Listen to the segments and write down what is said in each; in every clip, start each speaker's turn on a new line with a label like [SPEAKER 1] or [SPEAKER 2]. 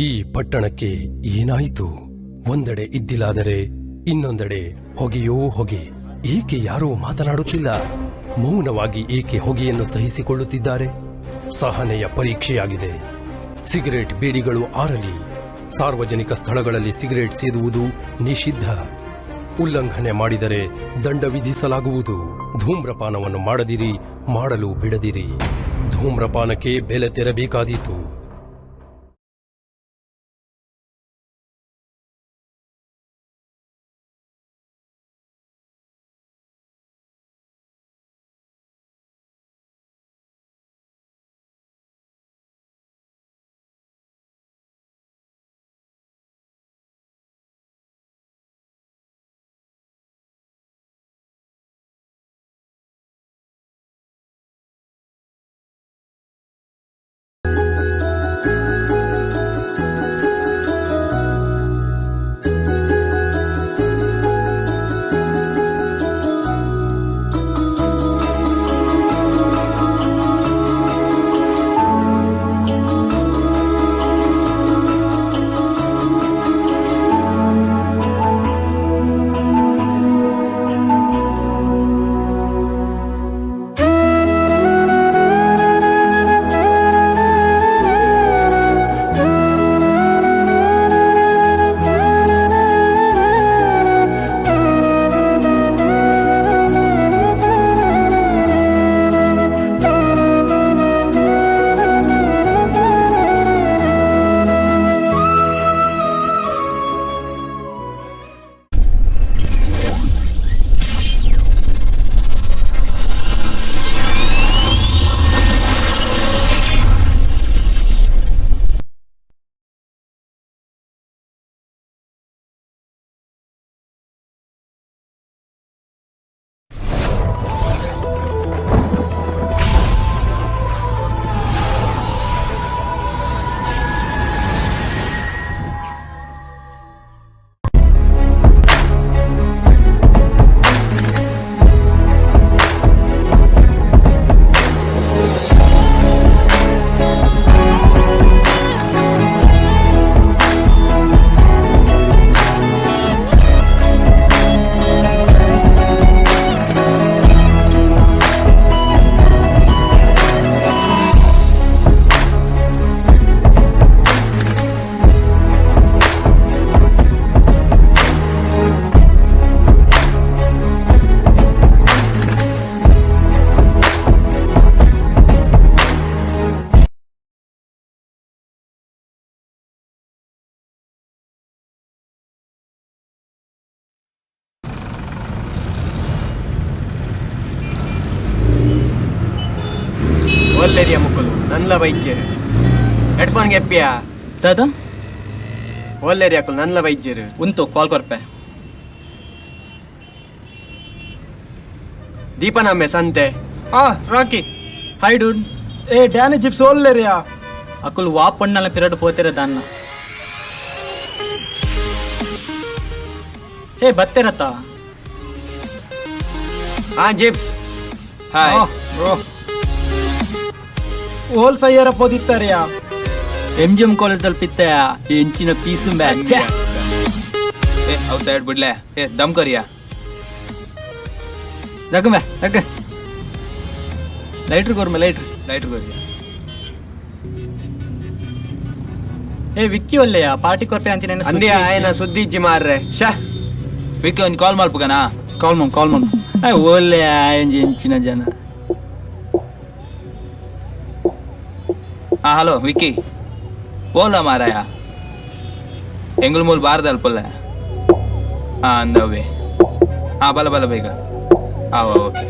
[SPEAKER 1] ಈ ಪಟ್ಟಣಕ್ಕೆ ಏನಾಯಿತು? ಒಂದೆಡೆ ಇದ್ದಿಲಾದರೆ ಇನ್ನೊಂದೆಡೆ ಹೊಗೆಯೋ ಹೊಗೆ. ಏಕೆ ಯಾರೂ ಮಾತನಾಡುತ್ತಿಲ್ಲ? ಮೌನವಾಗಿ ಏಕೆ ಹೊಗೆಯನ್ನು ಸಹಿಸಿಕೊಳ್ಳುತ್ತಿದ್ದಾರೆ? ಸಹನೆಯ ಪರೀಕ್ಷೆಯಾಗಿದೆ. ಸಿಗರೇಟ್ ಬೀಡಿಗಳು ಆರಲಿ. ಸಾರ್ವಜನಿಕ ಸ್ಥಳಗಳಲ್ಲಿ ಸಿಗರೇಟ್ ಸೇದುವುದು ನಿಷಿದ್ಧ. ಉಲ್ಲಂಘನೆ ಮಾಡಿದರೆ ದಂಡ ವಿಧಿಸಲಾಗುವುದು. ಧೂಮ್ರಪಾನವನ್ನು ಮಾಡದಿರಿ, ಮಾಡಲು ಬಿಡದಿರಿ. ಧೂಮ್ರಪಾನಕ್ಕೆ ಬೆಲೆ ತೆರಬೇಕಾದೀತು.
[SPEAKER 2] ಒಲ್ಲೆರಿಯ ಮುಕ್ಕಲು ನನ್ಲ ಬೈಜ್ಜೇರು ಹೆಡ್ಫೋನ್ ಗೆಪ್ಪಿಯಾ?
[SPEAKER 3] ದಾದ?
[SPEAKER 2] ಒಲ್ಲೆರಿ ಅಕ್ಕಲು ನನ್ಲ ಬೈಜ್ಜೇರು.
[SPEAKER 3] ಉಂತು ಕಾಲ್ ಕೊರ್ಪೆ.
[SPEAKER 2] ದೀಪನಂಬೆ ಸಂತೆ.
[SPEAKER 3] ಆ ರಾಕಿ, ಹಾಯ್ ಡೂಡ್.
[SPEAKER 4] ಏ ಡ್ಯಾನಿ, ಜಿಪ್ಸ್ ಓಲ್ಲೇರಿಯಾ?
[SPEAKER 3] ಅಕುಲು ವಾ ಪಣ್ಣಲ ಪಿರಡ್ ಪೋತೆರ ದಾನ್ನ. ಹೇ, ಬತ್ತೆರತ್ತ?
[SPEAKER 2] ಆ ಜಿಪ್ಸ್, ಹಾಯ್.
[SPEAKER 3] ಬ್ರೋ.
[SPEAKER 4] ಓಲ್ ಸಯ್ಯರ ಪೋದಿತ್ತಾರಿಯಾ?
[SPEAKER 3] ಎಂ ಜಿ ಎಂ ಕಾಲೇಜ್ದಲ್ಲಿ ಪಿತ್ತ ಎಂಚಿನ ಪೀಸು ಮ್ಯಾಚ್.
[SPEAKER 5] ಏ, ಅವ್ ಸೈಡ್ ಬಿಡ್ಲೆ. ಏ, ದಮ್ ಕರಿಯಾ.
[SPEAKER 3] ದಕ್ಕ ದಕ್ಕ, ಲೈಟ್ರ್ ಕೊರ್ಮೆ, ಲೈಟ್ರ್.
[SPEAKER 5] ಲೈಟ್ರ್ ಕರಿಯಾ.
[SPEAKER 3] ಏ ವಿಕ್ಕಿ, ಒಲ್ಲೆಯ? ಪಾರ್ಟಿ ಕೊರ್ಪೆ ಅಂತ ನಾನು.
[SPEAKER 2] ಅಂದಿಯ, ಆಯನ ಸುದ್ದಿ ಇಜ್ಜಿ ಮಾರ್ರೆ, ಶ.
[SPEAKER 5] ವಿಕ್ಕಿ, ಒಂದು ಕಾಲ್ ಮಲ್ಪಗನಾ?
[SPEAKER 3] ಕಾಲ್ ಮಾಡು, ಕಾಲ್ ಮಾಡು. ಏ ಒಲ್ಲೆ ಎಂಜಿ ಎಂಚಿನ ಜನ.
[SPEAKER 5] ಹಾ, ಹಲೋ ವಿಕ್ಕಿ, ಓಲ ಮಾರಾಯ, ಎಂಗುಲ್ ಮೂಲ್ ಬಾರ್ದ ಅಲ್ಪಲ್ಲ. ಹಾ, ಅಂದವೇ. ಹಾ, ಬಲ ಬಲ ಬೇಗ. ಹಾ, ಓಕೆ.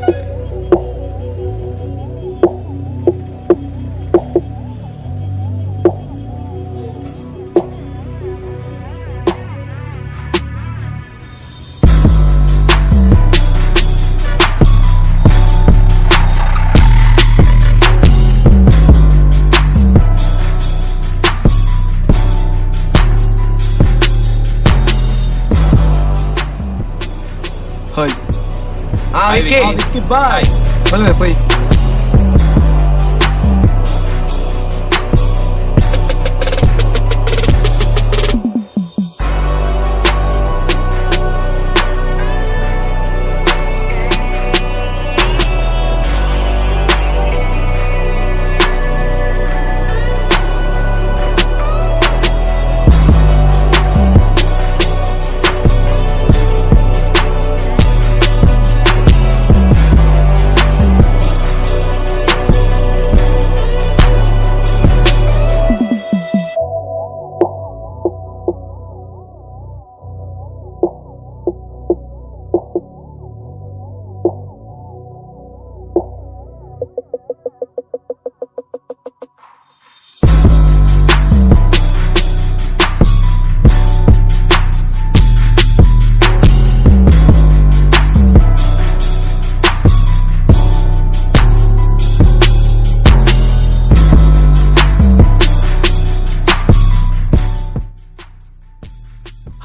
[SPEAKER 4] ಹಾಯ್.
[SPEAKER 2] ಆ ವಿಕ್ಕಿ.
[SPEAKER 4] ವಿಕ್ಕಿ, ಬಾಯ್.
[SPEAKER 5] ಬಲ್ವೆ ಪೊಯ್.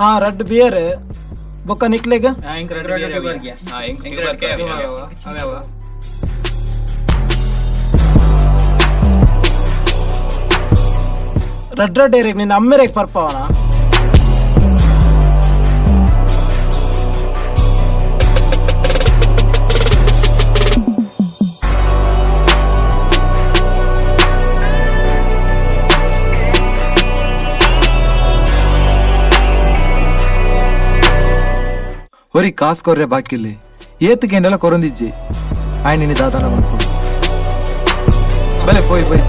[SPEAKER 4] ಹಾ ರಡ್ಡ್ ಬಿಯರ್ ಬೊಕ್ಕ ನಿಕ್ಲೆಗ್. ರಡ್ಡ್ ರಡ್ಡ್ ಏರೆಗ್ ನಿನ್ನ ಅಮ್ಮೆರೆಗ್ ಪರ್ಪವನ.
[SPEAKER 6] ಹೊರಿ ಕಾಸ್ ಕೊರ್ರೆ ಬಾಕಿಲ್ಲಿ ಏತುಗೆಂಡಲ ಕೊರೊಂದಿಜ್ಜಿ ಆಯ್ನಿನಿ ದಾದಾನ ಮಲ್ಪು ಬಲೆ ಪೋಯ್ ಪೋಯ್.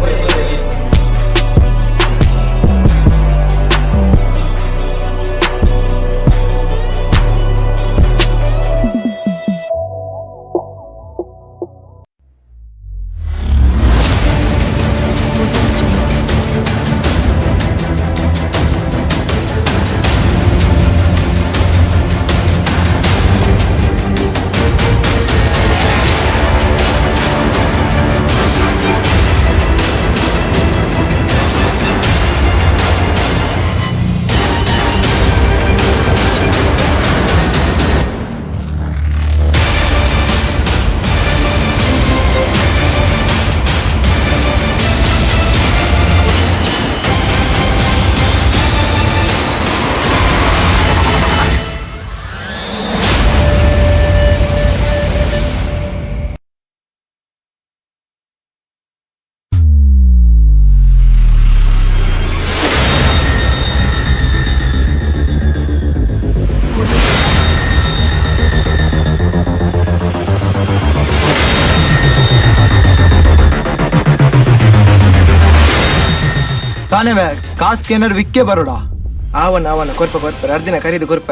[SPEAKER 6] ತಾನೇ ಕಾಸ್ ಕೇನರ್ ವಿಕ್ಕೆ ಬರೋಡ.
[SPEAKER 2] ಆವನ ಆವನ ಕೊರ್ಪ ಕೊರ್ಪ ಅರ್ದಿನ ಕರೀದು ಕೊರ್ಪ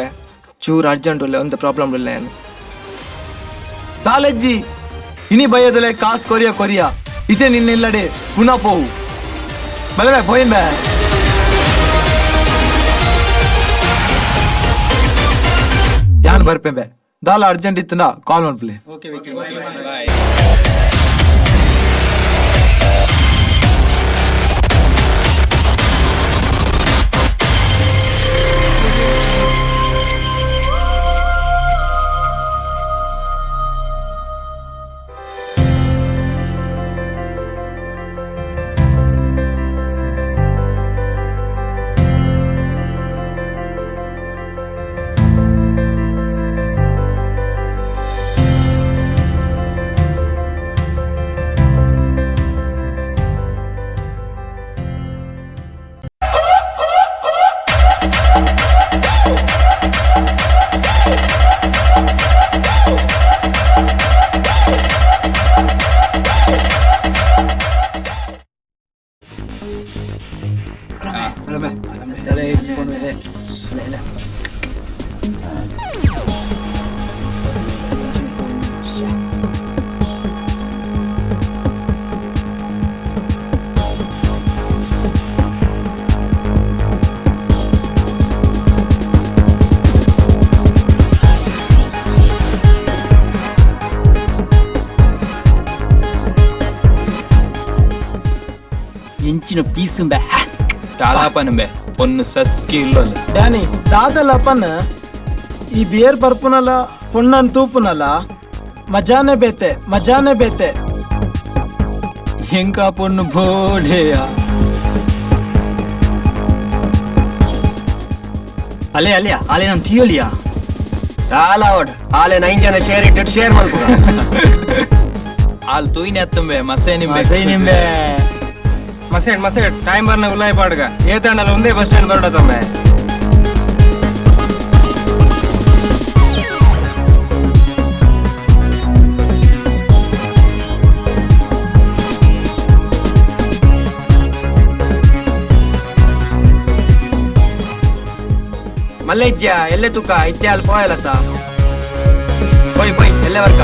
[SPEAKER 2] ಚೂರು ಅರ್ಜೆಂಟ್ ಉಲ್ಲ ಒಂದು ಪ್ರಾಬ್ಲಮ್ ಉಲ್ಲ ಏನು.
[SPEAKER 6] ತಾಲೆಜ್ಜಿ ಇನಿ ಬಯ್ಯದಲೆ ಕಾಸ್ ಕೊರಿಯ ಕೊರಿಯ ಇಚೆ ನಿನ್ನೆಲ್ಲಡೆ ಪುನಃ ಪೋವು ಬಲೆ ಬೇ ಪೋಯಿನ್ ಬೇ. ಯಾನ್ ಬರ್ಪೆ ಬೇ ದಾಲ ಅರ್ಜೆಂಟ್ ಇತ್ತನ ಕಾಲ್ ಮನ್ಪ್ಲೆ.
[SPEAKER 3] ಎಂಚಿನ ಪೀಸುಂಬೆ.
[SPEAKER 5] ತಾಲಾಪನಂಬೆ ಪೊನ್ನು ಸಸ್ಕಿ ಇಲ್ಲೊಂದು.
[SPEAKER 4] ಡ್ಯಾನಿ ದಾದಲಪನ್ ಈ ಬಿಯರ್ ಬರ್ಪುನಲ ಪೊಣ್ಣನ್ ತೂಪುನಲ ಮಜಾನೆ ಬೇತೆ ಮಜಾನೆ ಬೇತೆ.
[SPEAKER 3] ಎಂಕ ಪೊಣ್ಣು ಬೋಡೆಯ ಅಲೆ ಅಲೆ ಅಲೆ ನಾನು ತೀಯಲಿಯಾ
[SPEAKER 2] ತಾಲಾವಡ್ ಆಲೆ ನೈನ್ ಜನ ಶೇರ್ ಇಟ್ಟು ಶೇರ್ ಮಲ್ಪು.
[SPEAKER 5] ಆಲ್ ತೂಯಿನ ಅತ್ತಂಬೆ ಮಸೆ ನಿಂಬೆ
[SPEAKER 3] ಮಸೈ ನಿಂಬೆ.
[SPEAKER 2] ಮಸೇಡ್ ಮಸೇಡ್ ಟೈಮ್ ಬರ್ನ ಉಲ್ಲಾಯ್ ಪಾಡ್ಗ ಏತಾಂಡಲ ಒಂದೇ ಬಸ್ ಸ್ಟ್ಯಾಂಡ್ ಬರೋಡ ತಮ್ಮೆ. ಮಲ್ಲೆ ಇಜ್ಜ ಎಲ್ಲೆ ತುಕ ಇತ್ತೆ ಅಲ್ಲಿ ಪೋಯಲತ್ತ ಪೋಯ್ ಪೋಯ್ ಎಲ್ಲೆ work.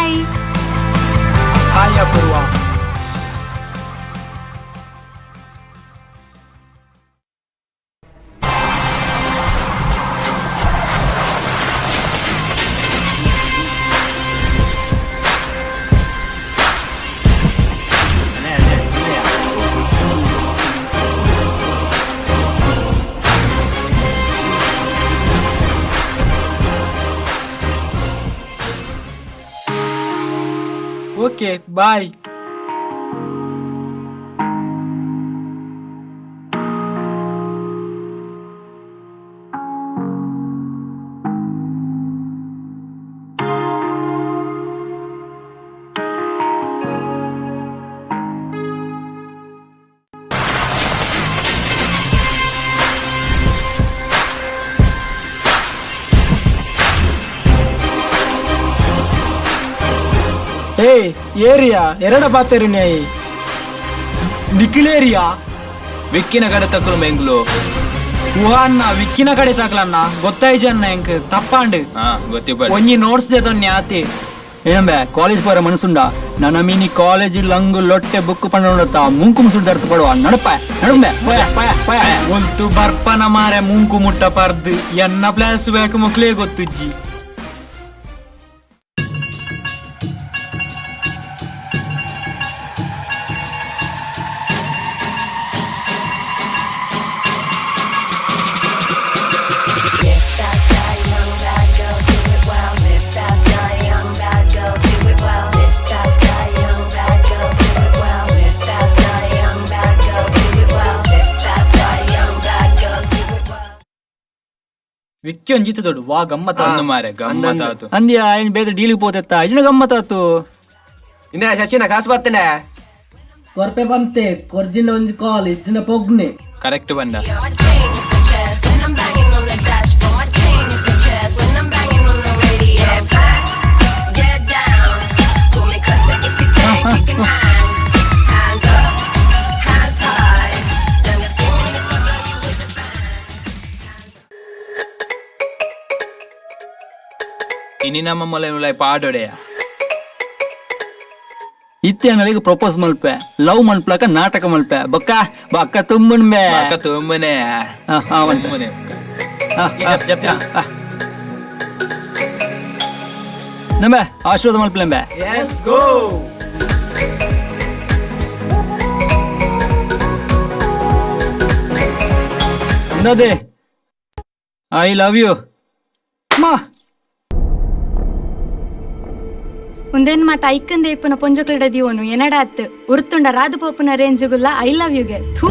[SPEAKER 7] Bye.
[SPEAKER 4] Hi Apoorva. Okay bye. ಏಯ್ ಏರಿಯಾ ಎರಡ ಪಾತೆರಿನಿ
[SPEAKER 3] ನಿಖಿಲೇರಿಯಾ
[SPEAKER 5] ವಿಕ್ಕಿನ ಕಡೆ ತಕ್ಕಲು ಮೆಂಗ್ಲು.
[SPEAKER 3] ಊಹನ್ನ ವಿಕ್ಕಿನ ಕಡೆ ತಕಲನ್ನ ಗೊತ್ತಾಯ್ಜನ್ನ ಎಂಕ್ ತಪ್ಪಾಂಡ್.
[SPEAKER 5] ಹಾ ಗೊತ್ತಿಪ್ಪ.
[SPEAKER 3] ಒಂಜಿ ನೋಟ್ಸ್ ದೇತೊನ್ನಿ ಆತೆ. ಏನಂಬೆ ಕಾಲೇಜ್ ಪೋರ ಮನಸುಂಡ ನನ್ನ ಮಿನಿ ಕಾಲೇಜ್ ಲಂಗು ಲೊಟ್ಟೆ ಬುಕ್ ಪಂಡ ಮುಂಕು ಮುಸುಡು ದರ್ತು ಪಡುವ ನಡಪ ನಡುಂಬೆ ಪಯ ಪಯ ಪಯ ಒಲ್ತು ಬರ್ಪನ ಮಾರೆ ಮುಂಕು ಮುಟ್ಟ ಪರ್ದು ಎನ್ನ ಪ್ಲಾಸ್ ಬೇಕು ಮುಕ್ಲೇ ಗೊತ್ತುಜ್ಜಿ. ವಿಕ್ಕಿ ಒಂಜಿತ್ತು ದೊಡ್ಡ ವಾ ಗಮ್ಮತ್ತ
[SPEAKER 5] ಅಂದು ಮಾರೆ ಗಮ್ಮತ್ತಾತು.
[SPEAKER 3] ಅಂದ್ಯಾ ಏನ್ ಬೇರೆ ಡೀಲಿಗೆ ಪೋತೆತ್ತ ಇನ್ನು ಗಮ್ಮತ್ತಾತು.
[SPEAKER 2] ಇಂದ ಶಶಿನ ಕಾಸು ಬರ್ತೇನೆ.
[SPEAKER 8] ಕೊರ್ಪೆ ಬಂತೆ ಕೊರ್ಜಿನ ಒಂಜಿ ಕಾಲ್ ಇಜ್ಜಿನ ಪೊಗ್ನೆ.
[SPEAKER 5] ಕರೆಕ್ಟ್ ಬಂದ. ಇನಿ ನಮ್ಮ ಮೊಲೆ ಉಲಾಯ್ ಪಾಡೊಡೆಯ.
[SPEAKER 3] ಇತ್ತೆ ನನಗೆ ಪ್ರಪೋಸ್ ಮಲ್ಪೆ ಲವ್ ಮಲ್ಪ್ಲಕ ನಾಟಕ ಮಲ್ಪೆ ಬಕ್ಕ ಬಕ್ಕ ತುಂಬುಣ್ಮೆ
[SPEAKER 5] ಬಕ್ಕ ತುಂಬನೆ. ತುಂಬನೆ.
[SPEAKER 3] ನಂಬೆ ಆಶೀರ್ವಾದ ಮಲ್ಪಲೆಂಬೆ.
[SPEAKER 4] Yes go.
[SPEAKER 3] ನದೇ I love you ಮಾ.
[SPEAKER 7] ಉಂದೇನ್ ಮಾತ ಐಕ್ಕಂದೆ ಇಪ್ಪುನ ಪೊಂಜೊಕ್ಲೆಡ ದಿವೋನು ಎನಡಾತ್ ಉರ್ತುಂಡ ರಾದು ಪೋಪುನ ರೇಂಜುಗುಲ್ಲ I love ಯುಗೆ ಥೂ.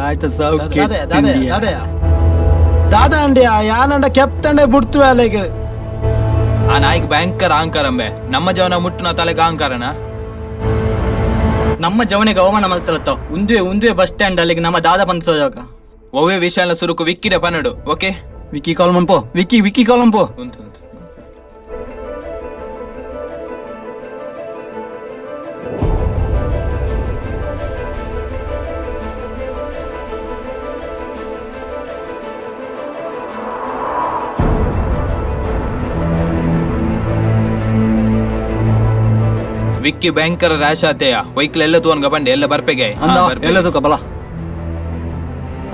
[SPEAKER 3] ಆಯ್ತು ಸಾವು.
[SPEAKER 4] ದಾದಯ ದಾದಯ ದಾದಯ ದಾದಾ ಅಂಡಿಯ ಯಾನಂಡ ಕೆಪ್ತಂಡೆ ಬುಡ್ತು ಅಲೆಗ್.
[SPEAKER 5] ಆ ನಾಯಿಗೆ ಭಯಂಕರ ಅಹಂಕಾರಂಬೆ. ನಮ್ಮ ಜವನ ಮುಟ್ಟುನ ತಲೆಗೆ ಅಹಂಕಾರನ.
[SPEAKER 3] ನಮ್ಮ ಜವನಿಗೆ ಅವಮಾನ ಮಲ್ತಲತ್ತ ಉಂದುವೆ ಉಂದುವೆ ಬಸ್ ಸ್ಟ್ಯಾಂಡ್ ಅಲ್ಲಿಗೆ ನಮ್ಮ ದಾದ ಬಂದ ಸೋಜಾಗ.
[SPEAKER 5] ಒವ್ವೆ ವಿಷಯ ಸುರುಕು ವಿಕ್ಕಿಡ ಪನ್ನಡು. ಓಕೆ
[SPEAKER 3] ವಿಕ್ಕಿ ಕಾಲ್ ಮನ್ಪೋ ವಿಕ್ಕಿ ವಿಕ್ಕಿ ಕಾಲ್ ಮನ್ಪೋ.
[SPEAKER 5] ಉಂಟು ಉಂಟು. ವಿಕ್ಕಿ ಭಯಂಕರ ರ್ಯಾಶ್ ಆತೆಯ ವೈಕ್ಲ ಎಲ್ಲ ತೋನ್ಗ ಬಂಡೆ ಎಲ್ಲ ಬರ್ಪೆಗೆ
[SPEAKER 3] ಅಂದ ಎಲ್ಲ ತೂಕ ಬಲ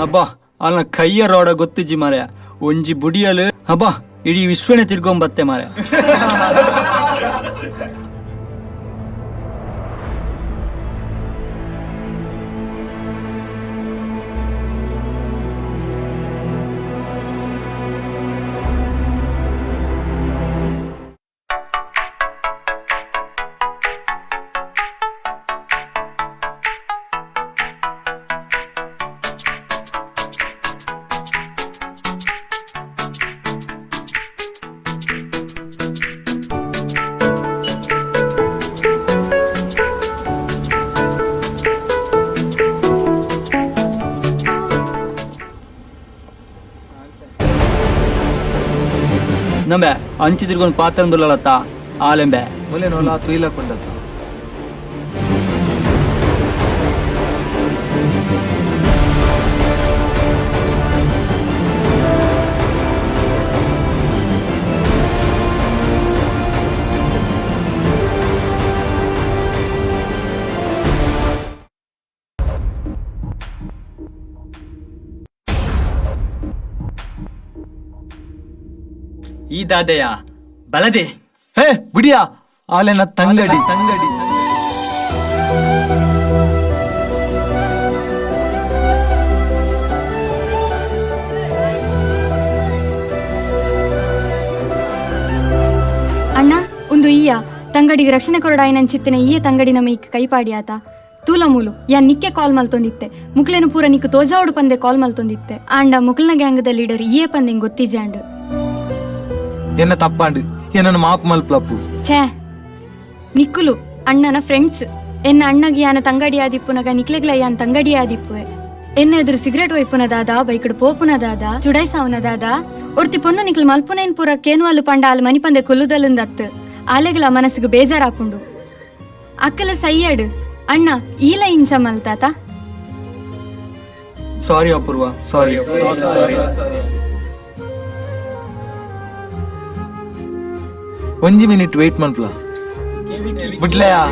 [SPEAKER 3] ಅಬ್ಬಾ ಅಲ್ಲ ಕೈಯ ರೋಡ ಗೊತ್ತಿಜ್ಜಿ ಮಾರ್ಯ ಒಂಜಿ ಬುಡಿಯಲು ಅಬ್ಬಾ ಇಡೀ ವಿಶ್ವನೇ ತಿರ್ಗೊಂಬತ್ತೆ ಮಾರ್ಯ. ನಂಬೆ ಅಂಚಿ ತಿರ್ಗೊಂದು ಪಾತ್ರ ಆಲೆಂಬೆ
[SPEAKER 6] ಮುಲೆ ನೋಲ ತುಯ್ಲ ಕೊಂಡತ.
[SPEAKER 3] ಈ ದಾದೆಯ ಬಲದೆ.
[SPEAKER 6] ಹೇ ಬಿಡಿಯಾ, ಆಲೆನ ತಂಗಡಿ ತಂಗಡಿ.
[SPEAKER 7] ಅಣ್ಣ ಒಂದು ಈಯ ತಂಗಡಿಗೆ ರಕ್ಷಣೆ ಕೊರಡಾಯಿನಂಚಿತ್ತಿನ ಈಯ ತಂಗಡಿ ನಮ್ಮ ಈಕ್ ಕೈಪಾಡಿ ಆತ ತೂಲ ಮೂಲು ಯಾ ನಿಕ್ಕೆ ಕಾಲ್ ಮಲ್ತೊಂದಿತ್ತೆ. ಮುಕ್ಲೇನು ಪೂರ ನಿಕ್ಕು ತೋಜಾವಡು ಪಂದೆ ಕಾಲ್ ಮಲ್ತೊಂದಿತ್ತೆ. ಆಂಡ ಮುಕ್ಲನ ಗ್ಯಾಂಗದ ಲೀಡರ್ ಈಯೇ ಪಂದೆ ಗೊತ್ತಿಜಾಂಡ್.
[SPEAKER 6] ಎನ್ನ ತಪ್ಪಾಂಡು, ಏನನ್ನು ಮಾಪು ಮಲ್ಪ್ಲಪ್ಪು.
[SPEAKER 7] ಛೇ ನಿಕ್ಕುಲು ಅಣ್ಣನ ಫ್ರೆಂಡ್ಸ್. ಎನ್ನ ಅಣ್ಣಗೆ ಯಾನ ತಂಗಡಿ ಆದಿಪ್ಪುನಗ ನಿಕ್ಲೆಗ್ಲ ಯಾನ್ ತಂಗಡಿ ಆದಿಪ್ಪುವೆ. ಎನ್ನ ಎದುರು ಸಿಗರೇಟ್ ಒಯ್ಪುನ ದಾದ, ಬೈಕಡ್ ಪೋಪುನ ದಾದ, ಚುಡಾಯ್ಸಾವನ ದಾದ, ಒರ್ತಿ ಪೊನ್ನು ನಿಕ್ಲು ಮಲ್ಪುನೇನ್ ಪೂರ ಕೇನು ಅಲ್ಲು ಪಂಡ ಆಲ್ ಮನಿಪಂದೆ ಕೊಲ್ಲುದಲ್ಲುಂದತ್ತು ಆಲೆಗಲ ಮನಸ್ಸಿಗೆ ಬೇಜಾರಾಪುಂಡು. ಅಕ್ಕಲ ಸೈಯಡ್ ಅಣ್ಣ ಈಲ ಇಂಚ ಮಲ್ತಾತ.
[SPEAKER 3] ಸಾರಿ ಅಪೂರ್ವ, ಸಾರಿ ಸಾರಿ.
[SPEAKER 6] ಒಂಜಿ ಮಿನಿಟ್ ವೇಟ್ ಮನ್ಪ್ಲ ಬಿಡ್ಲೆಯಾ.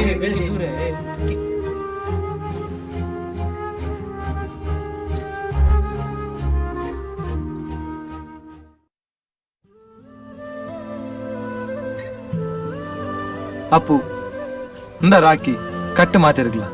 [SPEAKER 6] ಅಪ್ಪು ಇಂದ ರಾಕಿ ಕಟ್ಟು ಮಾತಿರ್ಗ್ಲ.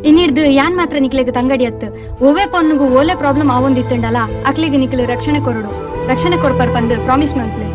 [SPEAKER 7] ಇನ್ನಿಡ್ದು ಯಾನ್ ಮಾತ್ರ ನಿಕ್ಲೆಗ್ ತಂಗಡಿ ಅತ್ತು ಓವೇ ಪೊನ್ನುಗು ಓಲೆ ಪ್ರಾಬ್ಲಮ್ ಆವೊಂದಿತ್ತಂಡಲ ಅಕ್ಲೆಗ್ ನಿಕ್ಲು ರಕ್ಷಣೆ ಕೊರಡು, ರಕ್ಷಣೆ ಕೊರ್ಪರ್ ಪಂದು ಪ್ರಾಮಿಸ್ ಮಲ್ಪ್ಲೆ.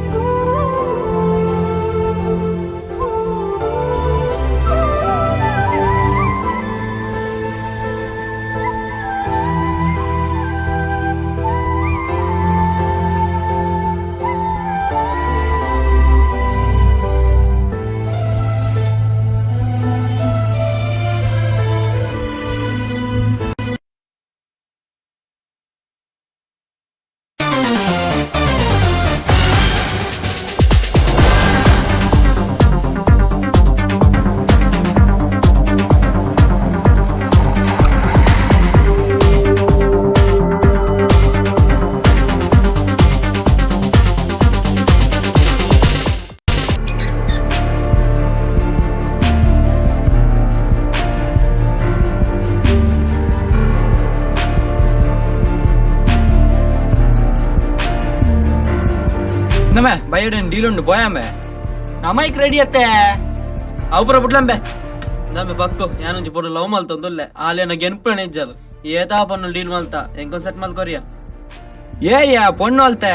[SPEAKER 2] ನಮ್ಮೆ ಬೈಯಡನ್ ಡೀಲ್ ಉಂಡು ಬೋಯಾಂಬೆ.
[SPEAKER 3] ನಮೈಕ್ ರೆಡಿ ಅತ್ತೆ ಅವು ಬಿಡ್ಲಂಬೆ.
[SPEAKER 8] ನಮ್ಮೆ ಬಕ್ಕು ಯಾನೊಂಜಿ ಪೊಡು ಲವ್ ಮಲ್ತೊಂದುಲ್ಲೆ ಆಲೇನ ಗೆನ್ಪಣೆ ಇಜ್ಜಲು ಏತಾ ಪನ್ನು ಡೀಲ್ ಮಲ್ತ ಎಂಕೊಂದ್ ಸೆಟ್ ಮಲ್ ಕೊರಿಯ.
[SPEAKER 2] ಏರಿಯಾ ಪೊಣ್ಣು ಅಲ್ತೆ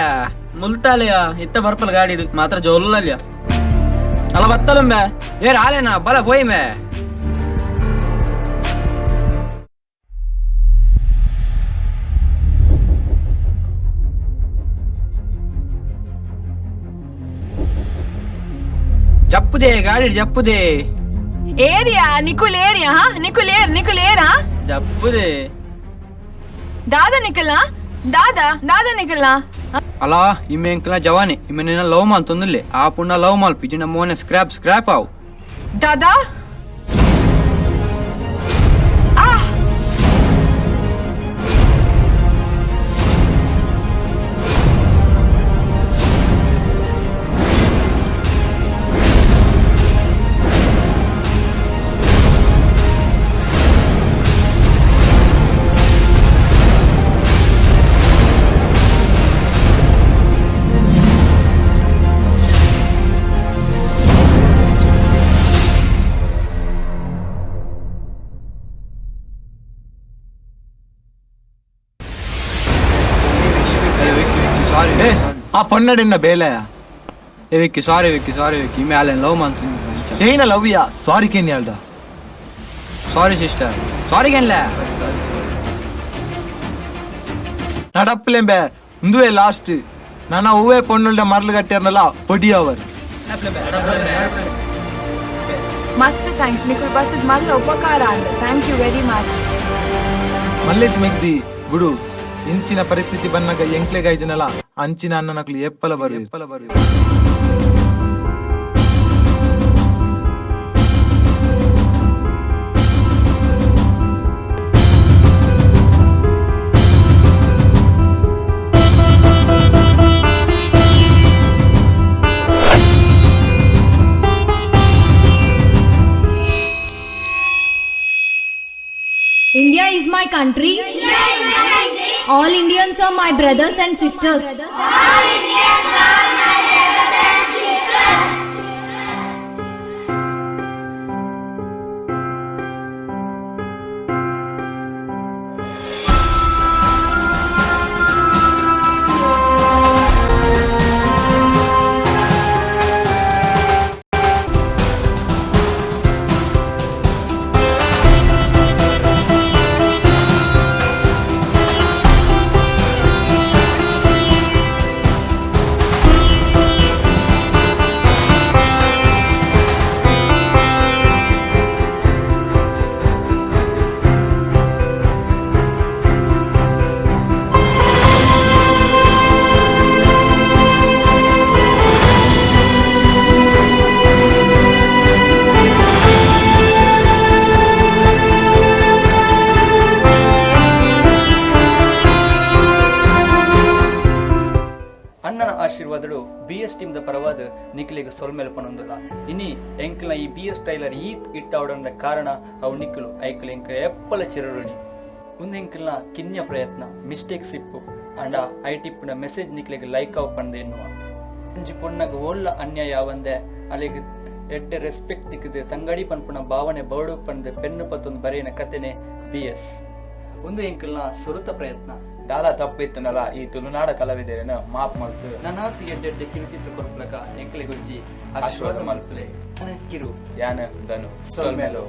[SPEAKER 8] ಮುಲ್ತಾಲೆಯ ಇತ್ತ ಬರ್ಪಲ್ ಗಾಡಿ ಮಾತ್ರ ಜೋಲಲ್ಯ ಅಲ್ಲ ಬತ್ತಲಂಬೆ.
[SPEAKER 2] ಏರ್ ಆಲೇನಾ ಬಲ ಬೋಯ್ಮೆ. ಜಪ್ಪುದೆ ಗಾಡಿ ಜಪ್ಪುದೆ.
[SPEAKER 9] ಏರಿಯಾ ನಿಕುಲ್ ಏರಿಯಾ ಹಾ ನಿಕುಲ್ ಏರ್ ನಿಕುಲ್ ಏರ್ ಹಾ
[SPEAKER 8] ಜಪ್ಪುದೆ.
[SPEAKER 9] ದಾದಾ ನಿಕಲ್ನ ದಾದಾ ದಾದಾ ನಿಕಲ್ನ.
[SPEAKER 2] ಅಲ್ಲ ಇಮ್ಮೆ ಎಂಕಲ ಜವಾನಿ ಇಮ್ಮೆ ನಿನ್ನ ಲವ್ ಮಾಲ್ ತೊಂದಿಲ್ಲ ಆ ಪುಣ್ಣ ಲವ್ ಮಾಲ್ ಪಿಜಿನ ಮೋನೆ ಸ್ಕ್ರಾಪ್ ಸ್ಕ್ರಾಪ್ ಆವು.
[SPEAKER 9] ದಾದಾ ಆ
[SPEAKER 6] ಆ ಪೊನ್ನಡಿನ ಬೇಲೆ.
[SPEAKER 2] ಏ Vicky sorry Vicky sorry Vicky ಇಮ್ಮೆ ಆಲೇನ್ ಲವ್ ಮಾಡ್ತೀನಿ.
[SPEAKER 6] ಏನ ಲವ್ ಯಾ ಸಾರಿ ಕೇನ್ ಯಾಲ್ಡ.
[SPEAKER 2] ಸಾರಿ ಸಿಸ್ಟರ್ ಸಾರಿ ಕೇನ್ಲ.
[SPEAKER 6] ನಡಪ್ಪಲೆಂಬೆ ಉಂದುವೆ ಲಾಸ್ಟ್ ನನ್ನ ಹೂವೇ ಪೊಣ್ಣುಲ್ಡ ಮರಳು ಕಟ್ಟಿರ್ನಲ್ಲ ಪೊಡಿ ಅವರು
[SPEAKER 9] ಮಸ್ತ್ thanks ನಿಕುಲ್ ಬತ್ತದ ಮಲ್ಲ ಉಪಕಾರ ಅಂದ thank you very much
[SPEAKER 6] ಮಲ್ಲೇಜ್ ಮೆಗ್ದಿ ಬಿಡು ಇಂಚಿನ ಪರಿಸ್ಥಿತಿ ಬನ್ನಾಗ ಎಂಕ್ಲೆ ಗೈಜನಲ್ಲ ಅಂಚಿನ ಅನ್ನ ನಕ್ಲು ಎಪ್ಪಲ ಬರು ಎಪ್ಪಲ ಬರು.
[SPEAKER 10] India is my country. All Indians are my brothers and sisters.
[SPEAKER 3] ಅಣ್ಣನ ಆಶೀರ್ವಾದಳು ಬಿ ಎಸ್ ಟೀಮ್ದ ಪರವಾದ ನಿಖಿಲಿಗೆ ಸೊಲ್ಮೆಲ್ ಪನೊಂದುಲ್ಲ. ಇನಿ ಎಂಕ್ಲ ಈ ಬಿ ಎಸ್ ಟೈಲರ್ ಈತ್ ಇಟ್ಟಾವಡಂದ ಕಾರಣ ಅವು ನಿಖಿಲು ಐಕ್ಲು ಎಂಕ್ಲ ಎಪ್ಪಲ ಚಿರರುಣಿ. ಉಂದೆಂಕ್ಲ್ನ ಕಿನ್ಯ ಪ್ರಯತ್ನ ಮಿಸ್ಟೇಕ್ಸ್ ಇಪ್ಪು ಅಂಡ I ಟಿಪ್ಪುನ ಮೆಸೇಜ್ ನಿಕ್ಲೆಗ್ ಲೈಕ್ ಅವು ಪಂದ ಎನ್ನುವ. ಒಂಜಿ ಪೊಣ್ಣಗ್ ಓಲ್ಲ ಅನ್ಯಾಯ ಅವಂದೆ ಅಲೆಗ್ ಎಡ್ಡೆ ರೆಸ್ಪೆಕ್ಟ್ ತಿಕ್ಕದು ತಂಗಡಿ ಪನ್ಪುನ ಭಾವನೆ ಬೋಡು ಪಂದ್ ಪೆನ್ನು ಪತ್ತೊಂದು ಬರೆಯಿನ ಕತೆನೆ ಬಿ ಎಸ್. ಒಂದು ಎಂಕಲ್ನ ಸುರುತ ಪ್ರಯತ್ನ.
[SPEAKER 5] ದಾಲ ತಪ್ಪಿತ್ತನಲ್ಲ ಈ ತುಳುನಾಡ ಕಲಾವಿದರನ್ನ ಮಾಪ್ ಮಲ್ತು
[SPEAKER 3] ನನಾತ್ ಎಡ್ಡೆಡ್ಡೆ ಕಿರುಚಿತ್ರ ಕೊರ್ಪುಲಕ ಎಂಕ್ಲೆ ಗುರ್ಜಿ ಆಶೀರ್ವಾದ ಮಲ್ಪುಲೆ. ಕಿರು
[SPEAKER 5] ಯಾನ ಧನು
[SPEAKER 3] ಸೊಲ್ಮೆಲೋ.